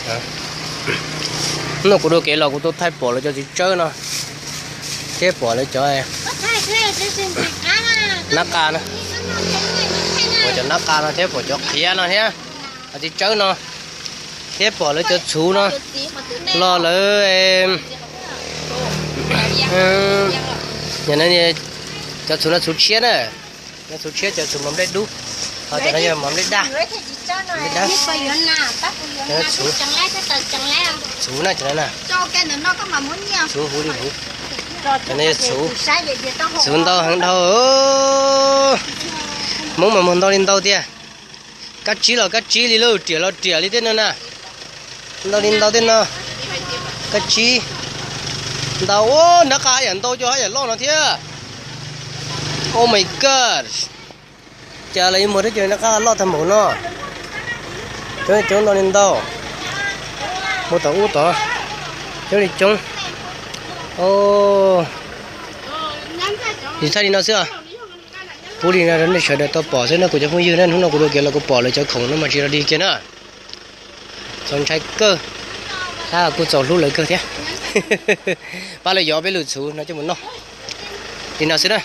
Hnub no kuv dua kev los kuv tuaj thaij pom lawv cov txiv tsawb no, thiab pom lawv cov nab qa no. Pom cov nab qa no thiab pom cov qhiav no thiab, cov txiv tsawb no, thiab pom lawv cov txhuv no los lawv, cov txhuv no txhuv tshiab na, cov txhuv tshiab, cov txhuv mos nplej dub, ho cov no yog mos nplej daj, nplej daj. Txhuv na, cov no na, txhuv huv li huv, cov no yog txhuv, txhuv ntau heev dhau. Hmoob mas muag ntau li ntau tiag. Kab tsib los kab tsib li lauj, riam los riam li tej no na. Ntau li ntau tej no. Kab tsib ntau, nab qa haj yam ntau, cov haj yam loj no thiab. Oh my god, cas los yuav muag thiab cov nab qa loj tag npaum no. Coob coob ntau li ntau, muag tom ub tod, coob li coob. Tsis thaij li no xwb, pub li no rau nej sawv daws tau pom xwb na kuv cov phooj ywg na. Hnub no kuv dua kev los kuv pom lawv cov khoom no mas tsis yog dig kiag na. Txaus ntshai kawg, tab kuj txaus hlub lawv kawg thiab. Pab lawv yov peb lub txhuv no coj mus noj li no xwb na.